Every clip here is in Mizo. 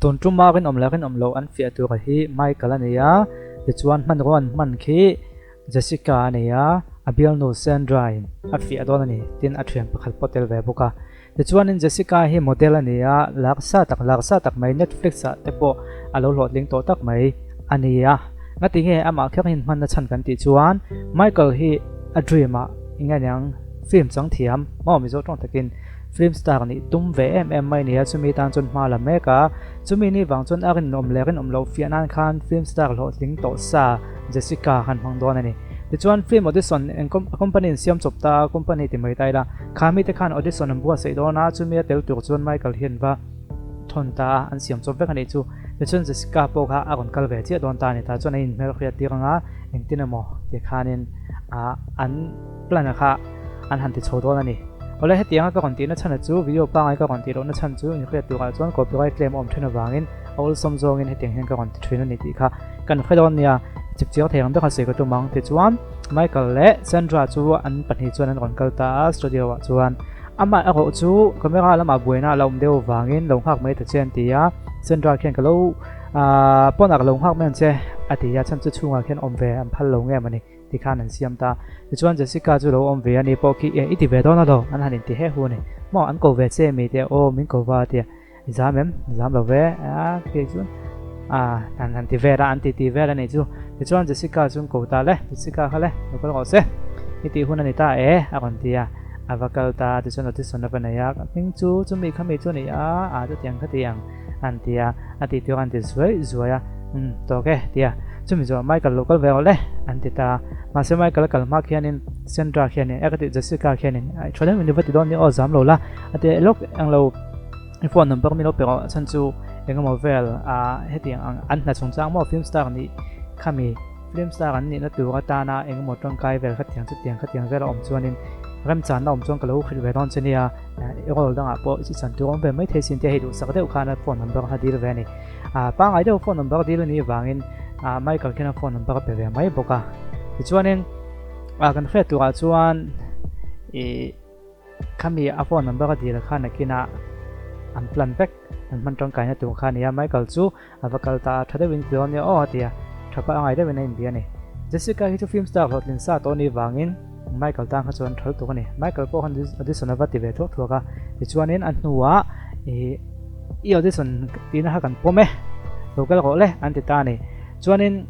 Tun tuma rinawm leh rinawm loh an fiah tura hi Michael a ni a, tichuan hmanrua an hman khi Jessica a ni a, a bialnu Sandra in a fiah dawn a ni, tin a thian pakhat pawh tel ve bawk a. Tichuanin Jessica hi model a ni a, lar sa tak lar sa tak mai Netflix ah te pawh a lo hlawhtling tawh tak mai a ni a. Ngatinge amah kher hian hmanna chhan kan tih chuan Michael hi a dream ah eng aniang film chang thiam maw Mizo tawng takin Film star nih tum ve em em mai nia, chumi tan chuan hma la mek a, chumi ni vang chuan a rinawm leh rinawm loh fiah nan khan film star hlawhtling tawh sa Jessica khan hmang dawn a ni. Tichuan film audition eng company in siam chawp ta a, company ti mai ta ila, kha mite khan audition an buatsaih dawn a, chumi a tel tur chuan Michael hian va thawn ta a, an siam chawp vek a nih chu. Tichuan Jessica pawh kha a rawn kal ve chiah dawn ta a ni ta, chuan a inhmelhriat tir anga engtin emaw ti khanin an plan a kha an han ti chho dawn a ni. Awle hetianga ka rawn tihna chhan a chu video pangai ka rawn tih lohna chhan chu inhriat turah chuan copyright claim a awm thin avangin a awlsawm zawngin hetiang hian ka rawn ti thin a ni tih kha kan hre dawn nia. Chipchiar thei ang ber a sawi ka tum ang tichuan Michael leh Sandra chu an pahnih chuan an rawn kal ta a studio ah chuan amah erawh chu camera lamah buaina a la awm deuh avangin lo nghak mai ta che an ti a Sandra khian ka lo pawnah ka lo nghak mai ang che a ti a chhan chu chhungah khian awm ve an phal lo nge mawni. Tikhan an siam ta. Tichuan Jessica chu lo awm ve a ni pawh khi e i ti ve dawn a lo an han inti he hu a ni. Maw an ko ve che mi te aw min ko va tia i zam em? Zam lo ve a kei chuan a an han ti vel a an ti ti vel a ni chu. Tichuan Jessica chu an ko ta le Jessica kha le lo kal rawh se i tih hun a ni ta e a rawn ti a. A va kal ta tichuan audition a va nei a ka hming chu chumi khami chu a ni a a chutiang khatiang an ti a, a tih tur an ti zuai zuai a, umm tawk e ti a, chumi zawh Michael lo kal ve rawh le an ti ta a, mahse Michael a kal hma khianin Sandra khianin e ka tih Jessica khianin ai tha deuh in i va ti dawn nia aw zam lo la a ti lawk englo i phone number min lo pe rawh chhan chu engemaw vel a hetiang ang an hna chungchang maw film star nih khami Film star an nihna tur atana engemaw tangkai vel khatiang chutiang khatiang vel a awm chuanin remchanna awm chuan ka lo hrilh ve dawn che nia, i role dangah pawh i chan tur awm ve mai thei sin tia hei duhsak deuh khan a phone number kha dil ve a ni. Pangngai deuh phone number dil a nih avangin Michael khian a phone number a pe ve mai bawk a. Tichuanin kan hriat turah chuan ih Khami a phone number a dil kha nakinah an plan vek, an hman tangkaina tur kha a ni a, Michael chu a va kal ta a, tha deuhin ti dawn nia aw a ti a, tha pah a ngai deuhin a inbia a ni. Jessica hi chu film star hlawhtlin sa tawh a nih vangin Michael tan kha chuan thal tuk a ni. Michael pawh khan audition a va ti ve thuak thuak a, tichuanin a hnuah ih i audition tihna kha kan pawm e, lo kal rawh le an ti ta a ni. Chuanin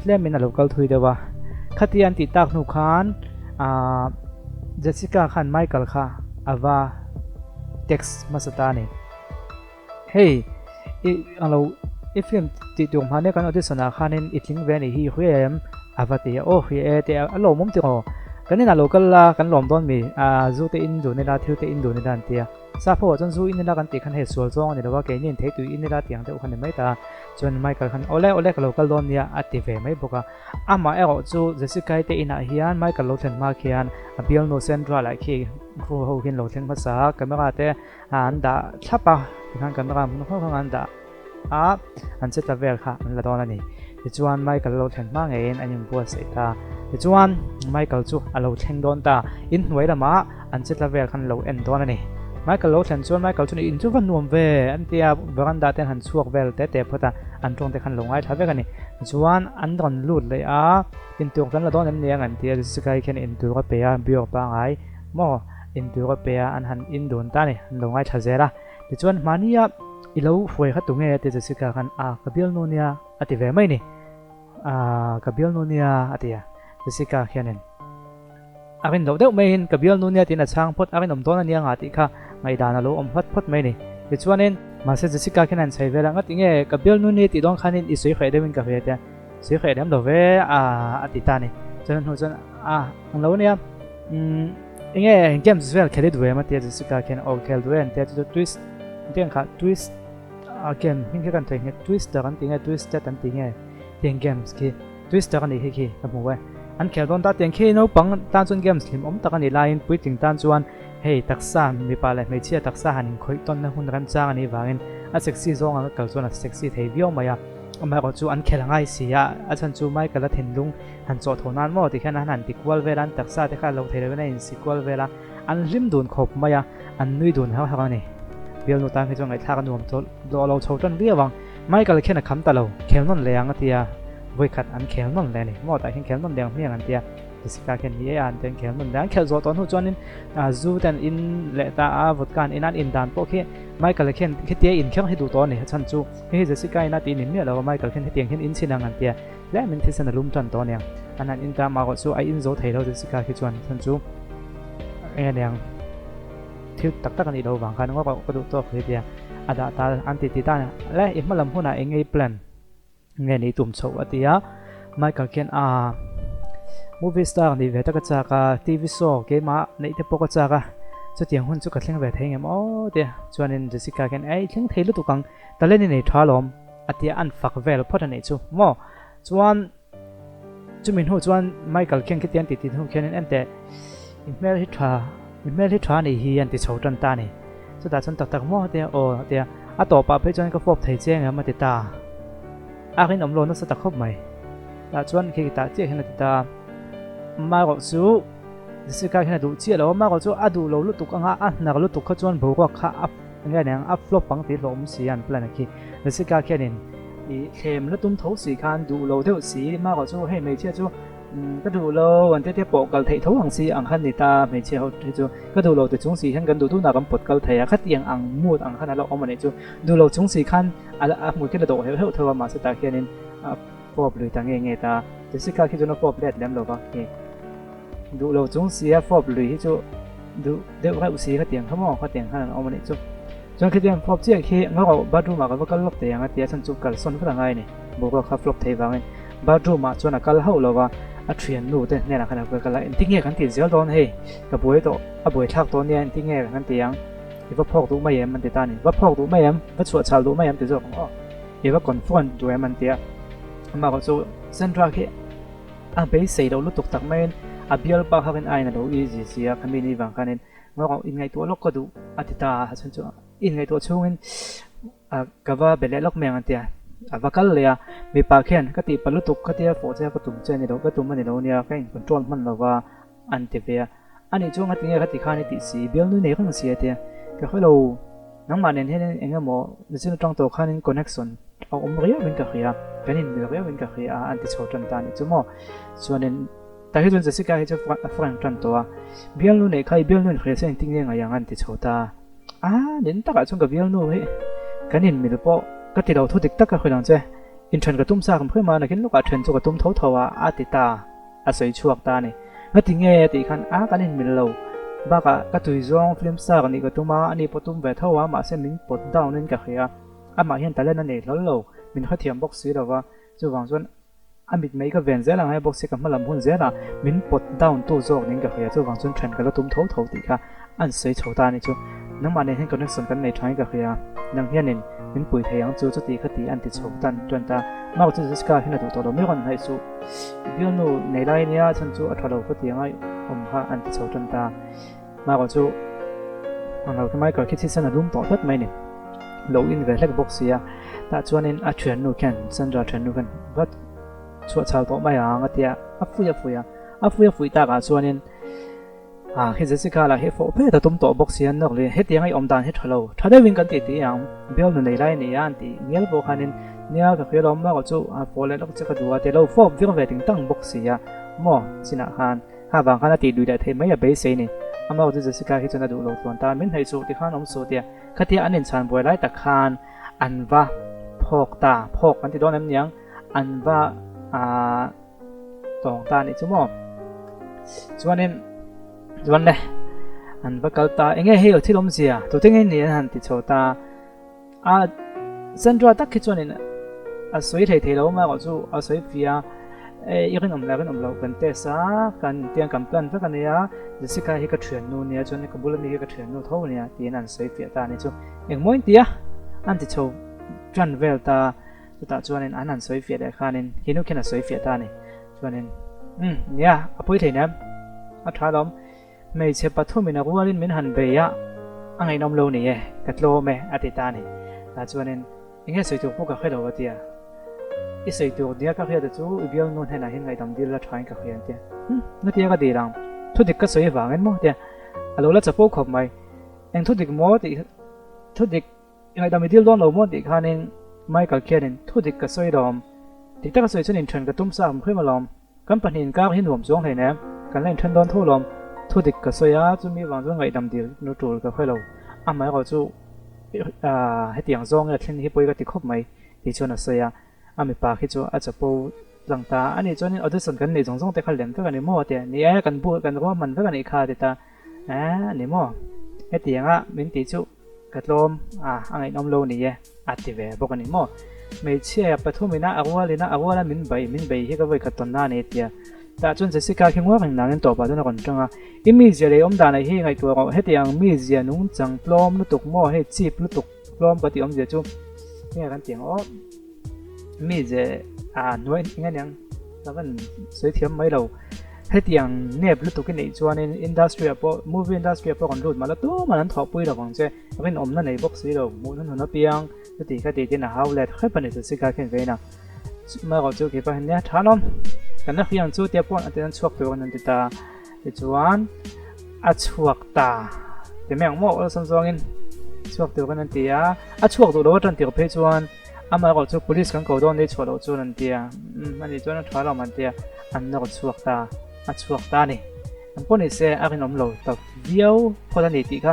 tlemin a lo kal thui deuh a, khatia an tih tak hnu khan ah Jessica khan Michael kha a va text hmasa ta a ni. Hei, i ang lo i film tih tur hmah nia kan audition ah khanin i tling ve a nih hi i hria em? A va ti a, aw hria e tih a lawmawm tiraw? Kan inah lo kal la kan lawm dawn mi? Ah zu te in dun ila thil te in dun ila an ti a. Sap ho ah chuan zu in ila kan tih khan hei sual zawng a ni lo a, keini in theitui in ila tih ang deuh kha ni mai ta a. Chuan Michael khan awle awle ka lo kal dawn nia a ti ve mai bawk a. Amah erawh chu Jessica-i te inah hian Michael lo thlen hma khian a bialnu Sandra lah khi crew ho hian lo thleng hmasa a, camera te an dah thlap a, tikhan camera hmun hrang hrang an dah a, an che tla vel kha an la dawn a ni. Tichuan Michael lo thlen hma ngeiin an inbuatsaih ta. Tichuan Michael chu a lo thleng dawn ta, inhnuai lamah an che tla vel khan lo en dawn a ni. Michael lo thlen chuan Michael chuan in chu va nuam ve an ti a, veranda te an han chhuak vel te te phawt a, an tawng te khan lo ngaithla vek a ni. Chuan an rawn lut leh a, intur kan la dawn em ni ang an ti a, Jessica hi khian intur a pe a, beer pangai maw intur a pe a, an han in dun ta a ni, an lo ngaithla zel a. Tichuan hmahnia i lo hruai kha tu nge a ti Jessica khan, a ka bialnu nia a ti ve mai ni, a ka bialnu nia a ti a, Jessica khianin. A rin loh deuh maiin ka bialnu nia tiin a chhang phawt, a rinawm dawn a nia ngah tih kha ngaihdan a lo awm hlat phawt mai ni. Tichuanin, mahse Jessica khian a inchhei vel a, ngati nge ka bialnu nia tih dawn khanin i sawi hreh deuhin ka hria tia, sawi hreh lem lo ve a a ti ta a ni. Chuan a hnu chuan a ang lo nia, umm enge games vel khel i duh em a tia Jessica khian aw khel duh e an tia chu chu twist an tih ang kha twist a game hming khi kan thei nge twister an tih nge twisted an tih nge tiang games khi Twister a nih hi khi ka hmu e. An khel dawn ta tiang khi naupang tan chuan games hlim awm tak a nih laiin puitling tan chuan hei taksa mipa leh hmeichhia taksa han inkhawih tawnna hun remchang a nih vangin a sexy zawng ang a kal chuan a sexy thei viau mai a. Amaherawh chu an khel a ngai si a, a chhan chu Michael a thinlung han chawh tho nan maw tikhian an han ti kual vel a, an taksa te kha lo thei lovin a insi kual vel a, an hlim dun khawp mai a, an nui dun har har a ni. Bialnu tan khi chuan ngaihthlak a nuam tawh lo chho tan viau ang. Michael khian a kham ta lo, khel nawn leh ang a tia, vawikhat an khel nawn leh a ni. Maw tah hian khel nawn leh ang hmiang an tia, Jessica khian ni e a an tia an khel nawn leh a. An khelh zawh tawh hnu chuanin zu te an in leh ta a, vodka an in a, an in dan pawh khi Michael khian hetia in kher hi duh tawh a ni. A chhan chu hei hi Jessica in a tih ni miah lo a, Michael khian hetiang hian in chhin ang an tia, tlem in thisen a lum tan tawh a niang. An han in ta mah erawh chu a in zo thei lo Jessica khi chuan a chhan chu eng a niang. Thil tak tak a nih loh vang khan ngawk ka duh tawk hle tia a dah ta an ti ti ta le i hma lam hunah eng ngei plan nge nih tum chhoh a ti a Michael khian a movie star nih ve tak a chak a TV show keimah neih te pawh ka chak a chutiang hun chu ka thleng ve thei ngem aw tia chuanin Jessica khian ei thleng thei lutuk ang talent i nei tha lawm a tia an fak vel phawt a nih chu maw chuan Chumi hnu chuan Michael khian khitiang ti ti hnu khianin enteh i hmel hi tha i hmel hi tha anih hi an ti chho tan ta a ni. Chutah chuan tak tak maw tia aw tia a tawpah phei chuan ka fawp thei che engem a ti ta. A rinawm lo nasa ta khawp mai. Tah chuan khi tah chiah hian a ti ta a. Amaherawh chu Jessica hian a duh chiah lo a, amaherawh chu a duh lo lutuk anga a hnar lutuk kha chuan boruak kha a enge aniang a flop ang tih hlawm si a an plan a khi. Jessica khianin I thlem la tum tho si khan duh lo deuh si marawh chu hei hmeichhia chu ka duh lo an tia pawh kal theih tho ang si ang khan ni ta hmeichhia ho hi chu ka duh lo ti chung si hian kan duh duhna kan pawt kal thei a khatiang ang mood ang khan a la awm a nih chu duh lo chung si khan a a hmui khi la dawh heuh heuh tho a mahse tah khianin a fawp lui ta nge nge ta Jessica khi chuan a fawp let lem lo va nge duh lo chung si a fawp lui hi chu duh deuh reuh si khatiang kha maw khatiang khan an awm a nih chu chuan khitiang fawp chiah khi ngaw bathroom ah ka va kal lawk thei ang a tia chhan chu kalsawn vat a ngai a ni boruak kha flop thei vangin bathroom ah chuan a kal hauh lo va a thiannu te hnenah khan a va kal a engtin nge kan tih zel dawn hei ka buai tawh a buai thlak tawh nia engtin nge kan ti ang i va phawk duh mai em an ti ta a ni va phawk duh mai em va chhuah chhal duh mai em ti zawk ang aw i va confront duh em an ti a amah chu Sandra khi A beisei loh lutuk tak maiin a bialpa kha khan ain a lo easy si a, khami ni vang khanin ngaw inngaihtuah lawk ka duh a ti ta a, chhan chu inngaihtuah chhungin ka va be leh lawk mai ang an ti a, a va kal leh a, mipa khian ka tihpalh lutuk ka tia fawh che a ka tum che a ni lo, ka tum a ni lo nia ka in control hman lo va an ti ve a, ani chu ngati nge ka ti khan i tih si, bialnu nei reng si a tia, ka hre lo nangmah nen hian eng emaw zin atang tawh khanin connection a awm riau in ka hria, kan inmil riau in ka hria a an ti chho tan ta a nih chu maw, chuanin tah hi chuan Jessica hi chu a frank tan tawh a, bialnu neih kha i bialnu in hria se engtin nge ngaih ang an ti chho ta a, nin takah chuan ka bialnu hi kan inmil pawh ka ti lo thu dik tak ka hrilh ang che, inthen ka tum sa ka hrim a, nakin lawkah then chu ka tum tho tho a a ti ta. A sawi chhuak ta a ni. Ngati nge a tih khan a kan inmil lo. Bakah ka tui zawng film star nih ka tum a, ani pawh tum ve tho a, mahse min pawt down in ka hria. Amah hian talent a nei hlawl lo, min hrethiam bawk si lo va, chuvang chuan a mitmei ka ven zel ang he bawk si ka hmalam hun zelah min pawt down tu zawk niin ka hria, chuvang chuan then ka la tum tho tho tih kha an sawi chho ta a ni chu. Nangmah nen hian connection kan nei thain ka hria, nang hianin min pui thei ang chu chuti kha ti an ti chho tan tan ta. Mark chu Jessica hian a duh tawh lo mai rawn hnaih suh. Bialnu nei lai nia chhan chu a tha lo khaw ti anga awm kha an ti chho tan ta. Mark chu ang lo khi Michael khi thisen a lum tawh tlat mai ni. Lo in ve hlek bawk sia. Tah chuanin a thiannu khian Sandra thiannu khian va chhuah chhal tawh mai ang a tia a fuih a fuih a. A fuih a fuih takah chuanin Ah, khi Jessica lah hi fawh phet a tum tawh bawk si a nawk le, hetiang a i awm dan hi tha lo, tha deuhin kan tih tih ang, bialnu nei lai a ni a an tih ngial pawh khanin nia ka hria lo maw chu a fawh leh lawk che ka duh a ti lo fawp vir ve ting tang bawk si a maw chinah khan kha vang khan a tih lui leh theih mai a beisei ni a maw chu Jessica hi chuan a duh lo tluan ta min hnaih suh tikhan awm suh tia khatia an inchhan buai lai tak khan an va phawk ta phawk kan ti dawn em niang an va ah tawng ta nih chu maw chuanin chuan le an va kal ta enge hei thil awmzia tute nge ni an han ti chho ta a Sandra tak khi chuanin a sawi thei thei lo ma erawh chu a sawi fia e i rinawm leh rinawm loh kan test a kan tiang kan plan vek ania Jessica hi ka thiannu nia chuan ka bula mi hi ka thiannu tho ania tiin an sawi fiah ta a ni chu engmaw in tia an ti chho tan vel ta. Chutah chuanin an han sawi fiah leh khanin hi nu khian a sawi fiah ta a ni. Chuanin, Umm, nia, a pui thei nem. A tha lawm. Hmeichhe pathumin a rualin min han bei a, a ngaihnawm lo ni e, ka tlawm e, a ti ta a ni. Tah chuanin, Eng nge sawi tur pawh ka hre lo a ti a. I sawi tur nia ka hriat chu i bialnu hnenah hian ngaihdam dil la thain ka hria an ti a. Umm, natia ka dil ang. Thudik ka sawi avangin maw? a ti a. A lo la chapo khawp mai. Eng thudik maw? tih. Thudik i ngaihdam i dil dawn lo maw tih khanin Michael khianin thudik ka sawi lawm. Dik taka sawi chuan inthen ka tum sa ang hrim alawm. Kan pahnihin kar hi nuam chuang hleinem, kan la inthen dawn tho lawm. Thudik ka sawi a, chumi vang chuan ngaihdam dil nu tul ka hre lo. Amaherawhchu hetiang zawnga thlen hi pawi ka ti khawp mai tih chuan a sawi a. A mipa khi chu a chapo tlang ta a nih chuanin audition kan neih zawng zawng te kha lem vek a ni maw a ti a, ni e kan bu kan ruahman vek a nih kha a ti ta a ni maw hetianga min tih chu ka tlawm a a ngaihnawm lo ni e a ti ve bawk a ni maw hmeichhia pathumina a rualina a ruala min bei min bei hi ka vawi khat tawn na a ni a ti a tah chuan Jessica khi nguak reng nangin tawpah chuan a rawn tang a i mizia leh awm danah hi ngaihtuah rawh hetiang mizia nungchang tlawm lutuk maw hei chip lutuk Tlawm ka tih awmzia chu enge kan tih ang aw mi ze a hnuai eng aniang ka van sawi thiam mai lo hetiang nep lutuk i neih chuanin industry ah pawh movie industry ah pawh kan lut mahla tumah an thawhpui lo vang che rinawmna nei bawk si lo hmuh hnu hnun apiang chuti kha tih tin a hau let hrep a ni Jessica khian vein a chumah chu keipawh hian nia tha alawm kan la hria ang chu tia pawh a ti an chhuak tur an ti ta. Tichuan a chhuak ta ti mai ang maw awlsam zawngin chhuak tur kan an ti a, a chhuak duh lo atan tir phei chuan amah erawh chu police kan ko dawn nei chhuah loh chuan an ti a, umm ani chuan a tha lo an ti a, an nawr chhuak ta, a chhuak ta a ni. Ang pawh ni se a rinawm lo tak viau phawt a ni tih kha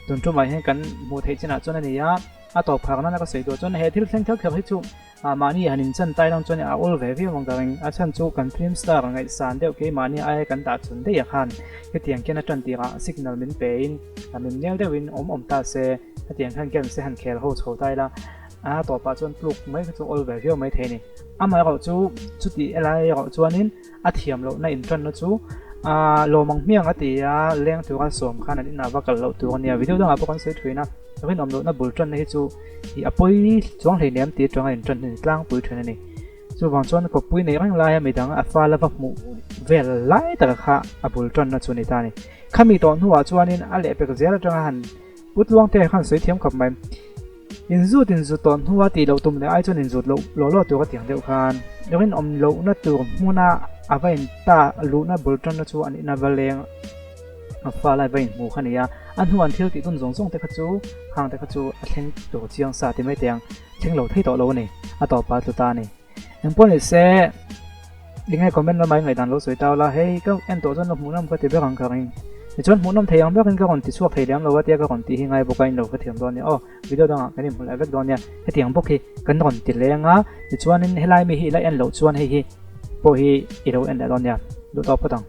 tun tumah hian kan hmuh theih chinah chuan a ni a, a tawp phak nana ka sawi duh chuan he thil thleng kher kher hi chu Ah mahni han inchan tai lang chuan a awl ve viau ang ka ring. A chhan chu kan film star ngaihsan deuh keimahni aia kan dah chhun daih ah khan hetiang khian a tan tirah signal min pe in a min nel deuhin awm awm ta se hetiang khan game se han khel ho chho ta ila a tawpah chuan tluk mai kha chu awl ve viau mai thei a ni. Amaherawh chu chuti elai erawh chuanin a thiam lohna intanna chu ah lawm ang hmiang a ti a leng tura sawm khan an inah va kal loh tur a nia video dangah pawh kan sawi thin a rinawm lohna bul tanna hi chu ih a pawi chuang hleinem tih atanga intan hi a ni tlangpui thin a ni chuvang chuan kawppui nei reng laia midang a fa lava hmuh vel lai taka kha a bul tanna chu a ni ta a ni khami tawh hnuah chuanin a lehpek zel atanga han Pu Tluangte khan sawi thiam khawp mai. Inzut inzut tawh hnua tih loh tum leh ai chuan inzut loh law law tur a tiang deuh khan rinawm lohna tur hmuna a va in ta luhna bul tanna chu an ina va leng a fa lai va inhmu kha nia. A hnu an thil tih dun zawng zawng te kha chu hang te kha chu a thleng tur chiang sa ti mai teh ang thleng lo thei tawh lo a ni. A tawpa tlu ta a ni. Engpawh ni se enge comment lamah i ngaihdan lo sawi tau la, hei ka en tawh chuan lo hmuhnawm ka ti ber ang ka ring. Tichuan hmuhnawm thei ang berin ka rawn ti chhuak thei lem lo a tia ka rawn tih hi ngai bawk a in lo hrethiam dawn nia aw, video dangah kan inhmu leh vek dawn nia. Hetiang bawk hi kan rawn ti leng a, tichuanin helai mi hi i la en loh chuan hei hi pawh hi i lo en leh dawn nia, duh tawk phawt ang.